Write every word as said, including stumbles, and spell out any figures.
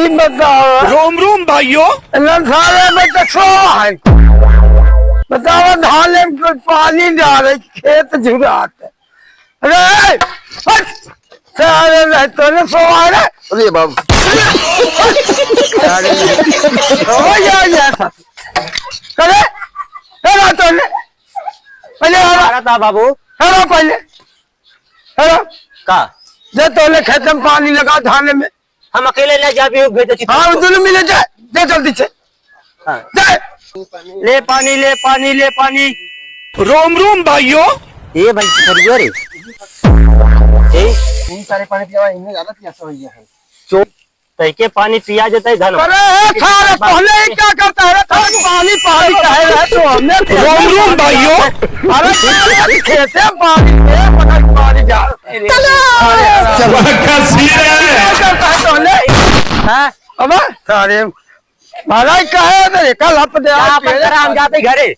बताओ। रोम रोम भाइयों। ना सारे में तो सो है। बताओ, धान में पानी डाले, खेत झुरात। अरे, हट! सारे नहीं तो ने सो आ रे। अरे बाबू। अरे, ओ या, या। अरे, अरे तो ने। पहले आ रहा। आ रहा था बाबू। अरे पहले। अरे। का? जे तो ने खेत में पानी लगा धान में। हम अकेले ना जा भी भेज देती। हाँ, दोनों मिले जाए। जा जल्दी से। हाँ। जा। ले पानी, ले पानी, ले पानी। रोम रोम भाइयों। ए भाई, करियो रे। ए, इन सारे पानी पियावा, इन्हें ज्यादा प्यासा हो गया है। चो, तैके पानी पिया जाता है धन। अरे, ए, सारे पहले ही क्या करता है रे? थारे पानी, पानी कहे रहे तो हमने रोम रोम भाइयों। अरे, सारे खेते पानी, ए, पकड़ पानी जा। चलो। अरे, अरे, चलो। क्या सीन है? क्या करता है तोहने? हाँ? अबे, सारे, महाराज कहे तो कल आप दे जा, अपन करा, हम जाते घरे।